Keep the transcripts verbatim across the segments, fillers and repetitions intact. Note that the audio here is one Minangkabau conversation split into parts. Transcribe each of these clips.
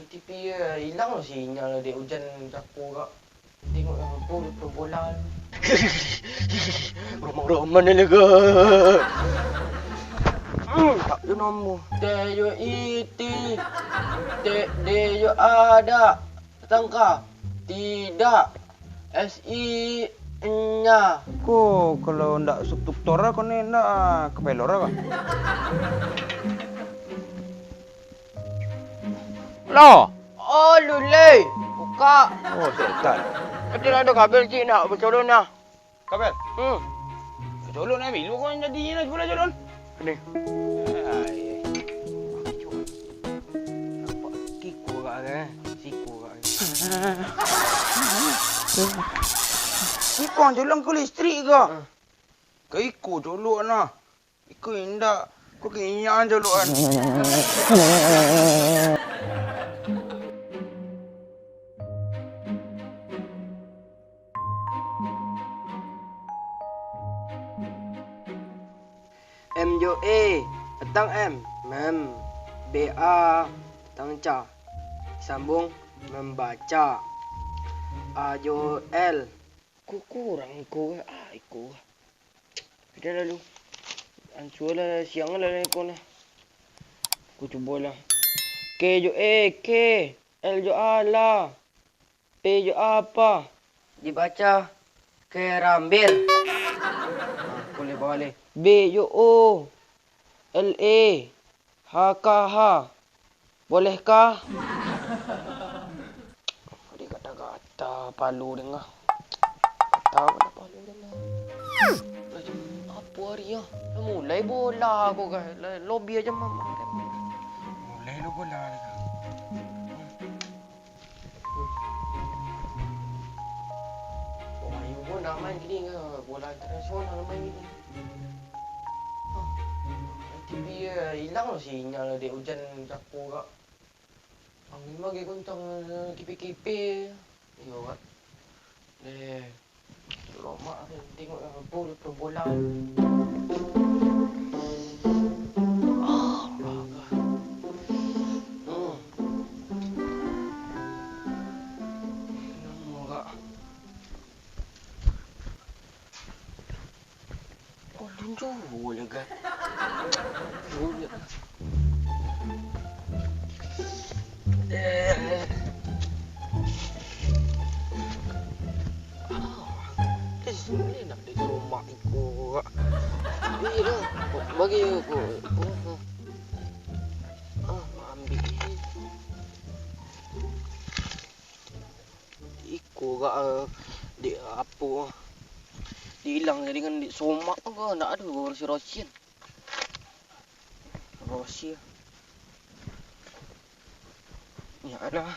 T V ilang sinyal dek ujan jaku kak. Tengok lah, tu, tu bola. Roman-roman ni lega. Hmm, tak ada nama. T yo iti. T D yo ada. Tangka. Tidak. S I nya. Ko, kalau ndak struktur ko ni ndak, ah, kepelor ko. Lo. Oh, lulai. Buka. Oh, setan. Kecil ada kabel cik nak bercodon nah. Kabel? Hmm. Bercodon nak milu kau yang jadi nak sebelah codon. Ni. Ai. Nampak tiku kak kan? Siku kak kan? Siku yang codon kau listrik kak? Hmm. Kau iku codon nah. Iko indak, ko kinyan jolokan. M jo E, petang M, mem. B A, petang ca. Sambung, membaca. A jo L. Ku kurang iko, ah, iko. Pida lalu. Ansua lah, siang lah iko nah. Ku cubo lah. K jo E, ke. L jo a, la. P jo a, pa. Dibaca kerambir. Ah, boleh, boleh. B jo O. L E. H K H. Bolehkah? Ari gata-gata palu dengah. Gata gata palu dengah. Lah jam apo ari ah? Lah mulai bola ko kan. Lah lobi aja mamak kan. Mulai lo bola ni kan. Wah, iyo pun nak main kini ke? Bola internasional nak main kini. Ah, T V, eh, ilang lah sinyal dek ujan jaku kak. Angin bagai kuncang, eh, kipi-kipi. Iyo kak. Deh. Lomak tu, tengok lah, bol, bola. Ah, bagai. Hmm. Lamo kak. Oh, lunju boleh kan? Boleh. Eh. Ah, di sini nak di rumah iko, kak. Iyo, bagi aku. Ah, ambil. Iko kak, eh, dek apo, diilang jadi kan dek somak ko, ndak ado rosi-rosian. Rosi. Ya lah.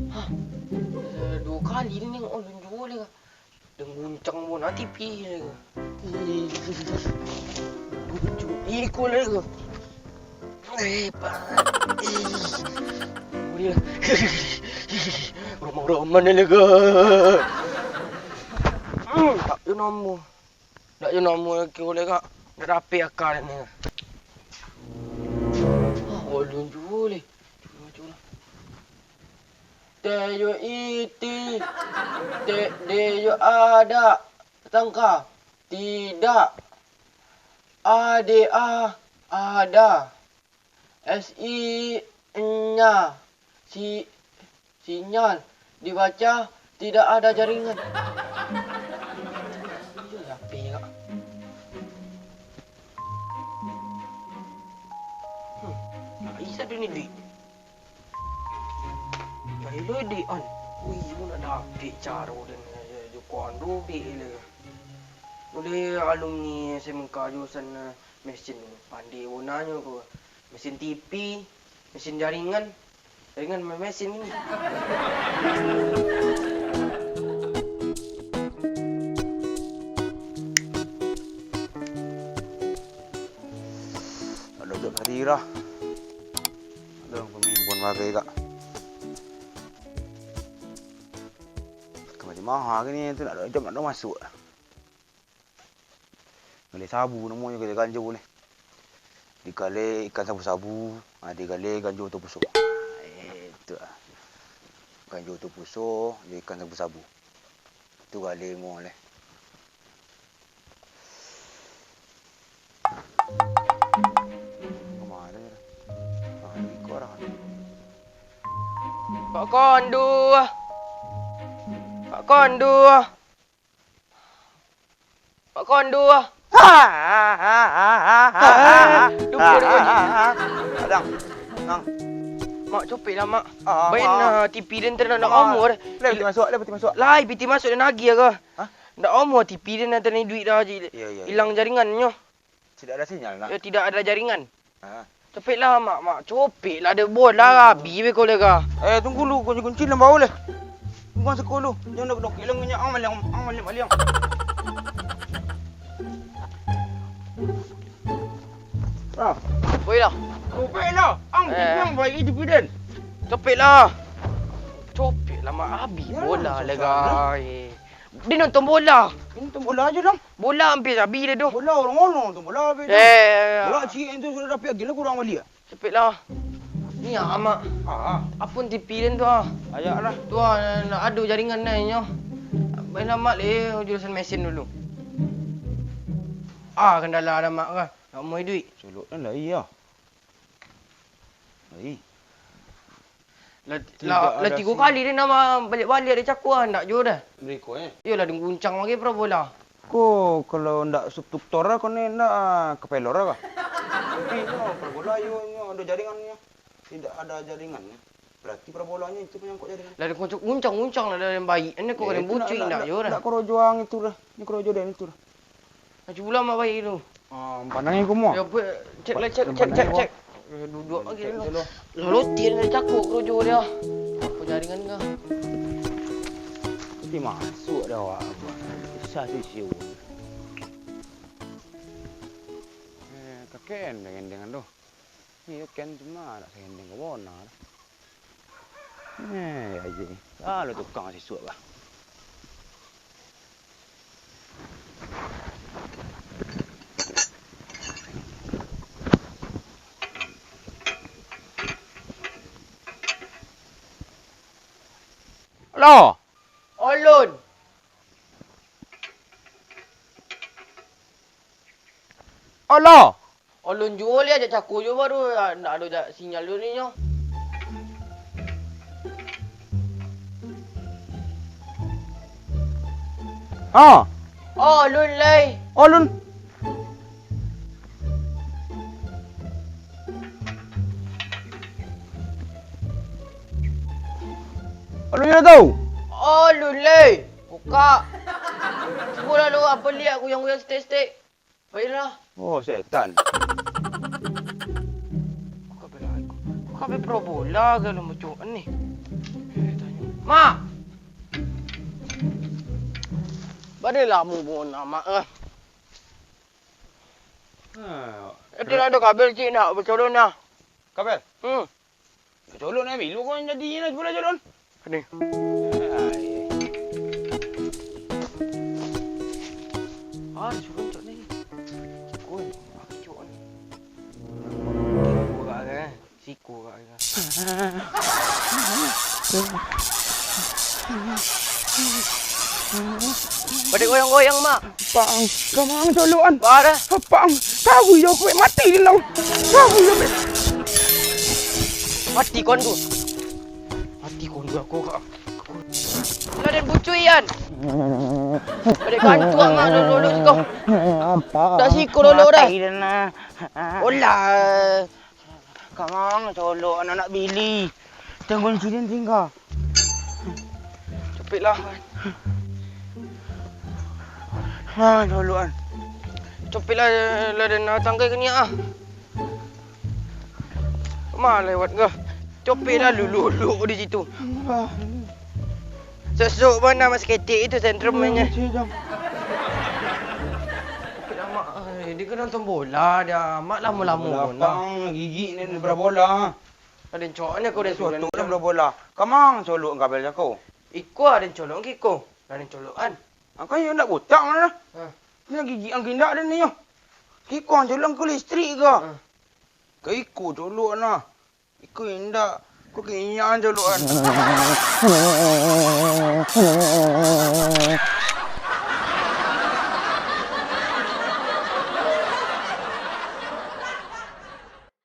Hah. Eh, duo kali ni nengok, oh, lunju le kak. Dan guncang pun hati pilih ke. Guncang iko lagi ke. Eh, pak. Eh. Boleh lah. Roman-roman ni lagi. Hmm, tak ada nama. Tak ada nama lagi boleh kak. Dah rapi akal ni. Ah, boleh jual eh. Cuma-cuma. T yo iti, T D yo ada, tangka, tidak, A D A, ada, S I nya, si, sinyal, dibaca, tidak ada jaringan. Iyo, H P kak. Hmm, nak isa duit ni duit. Pai lo dek an. Ui, iyo nak dapek caro den, eh, jo kawan rubek le. Uleh alumni S M K jurusan, eh, mesin tu. Pandai bonanyo ko. Mesin T V, mesin jaringan. Jaringan main mesin ni. Ado jok tadi lah. Ado pamimpin bagai kak. Ka macam maha kini tu nak jam nak masuk. Ngalih sabu namonyo, ngalih ganjo boleh. Digaleh ikan sabu-sabu, ha, digaleh ganjo topuso. Eh, tu ah. Ganjo topuso, jo ikan sabu-sabu. Tu galeh mo leh. Kama tu? Ah, iko arah. Pak Kondu. Pak Kondu. Pak Kondu. Duduak, duduak. Adang. Nang. Mak, copek lah, Mak. Ah, Baik Mak. Nah, T V den tu ndak Ah. Omo. Lai piti masuak, lai piti masuak. Lai piti masuak den agiah ko. Hah? Ndak omo T V den nan tadi duit dah, Ji. Iyo, iyo, Ilang iyo. Jaringannyo. Tidak ada sinyal, nak. Yo, tidak ada jaringan. Ah. Copek lah, Mak, Mak. Copek lah, ada bola abih be ko lega. Eh, tunggu lu, kunci-kunci dalam bawah leh. Tunggu siko lu. Jangan dok-dok ilang minyak, ang maliang, ang maliang, maliang. Ah. Oi lah. Copek lah. Ang Eh. Yang baik di piden. Copek lah. Copek lah, Mak. Abih Ya, bola susah lega. Lah. Eh. Dia nonton bola. Dia nonton bola aja, dong. Bola hampir habis dah tu. Bola orang-orang nonton bola habis Eh, dah. Ya, ya. Bola ciek tu sudah dapat lagi lah kurang balik. Cepatlah. Ni ah, Mak. Ah. Apa T V den tu ah? Ayak lah. Tu ah, nak adu jaringan nai nyo. Main lah, Mak, leh jurusan mesin dulu. Ah, kendala dah, Mak, kah? Nak mau duit. Colok kan lah, iya. Ai. Lah, Tidak lah, lah ada tigo sinyal. Kali dia nak baliak-baliak dia cakua, ndak juo dah. Beriko, eh? Iyolah, den guncang lagi parabola. Ko, kalau ndak subduktor lah, ko ni ndak, ah, kepelor lah kah? Tapi nyo parabola, yo, nyo ada jaringan nyo. Tidak ada jaringan nyo. Berarti parabolanya itu menyangkut jaringan. Lah, den guncang-guncang lah, dah den baik. Ini ko Ya, den itu nak, bucik, nak, ndak nak, juo dah. Nak korojo ang itu dah. Ini korojo den itu dah. Nah, cubolah mak baik tu. Ah, pandang yang kumuah. Ya, apa, cek lah, cek, cek, cek, cek. Eh, duduk lagi dulu. Lalu tian dah cakuk kerojo dia. Apa jaringan kah? Nanti masuk dah awak. Susah tu siu. Eh, kakek endeng-endengan tu. Iyo kan, cuma nak saindeng ka bona. Eh, aje. Ah, lo tukang sisuak lah. Alo. Olun. Alo. Olun juo liak, jak cako juo baru, ndak ado jak sinyal tu ni nyo. Ha. Olun lai. Olun. Olun yo tau. Olun lai. Bukak. Cubolah lu, apo liak guyang-guyang stek-stek. Baiklah. Oh, setan. Kok kabel aku? Kok kabel parabola galo muncul ni? Eh, tanyo. Mak! Bade lamo buno, Mak, eh. Ah, Eh, tidak ada kabel, cik, nak bocoron dah. Kabel? Hmm. Colok nak milu kau jadi nak bola colok. Ni. Ah, suruh cok ni. Kau cok ni. Kau agak kan? Siku agak kan? Pada goyang-goyang, Mak. Pang, kamang colokan. Bara. Pang, tahu yo kuat mati di laut. Tahu yo kuat. Mati kon tu. Mati kon tu aku kak. Lah den bucui an. Pada gantuak mak dulu dulu kau. Tak siku dulu dah. Mati dah nah. Olah. Kamang colok anak bili. Tanggung siden tingga. Copiklah. Ha, colokan. Copiklah, lah den tangkai kaniak ah. Ma lewat ko. Copiklah luluk-luluk di situ. Sesok bana mas ketek itu sentrum mainnya. Copiklah mak. Eh, dia kena nonton bola dia. Mak lama-lama bola. Lapang gigi ni bola. Ada cok ni kau dah suruh. Tutup lah bola. Kamang colok kabel jako. Iko ada colok ke iko? Ada colokan. Angkai yo ndak botak mano dah. Ha. Ni gigi ang indak dah ni yo. Kiko ang colok ko listrik ko. Ha. Ka iko colok nah. Iko indak. Ko kenyang colok an.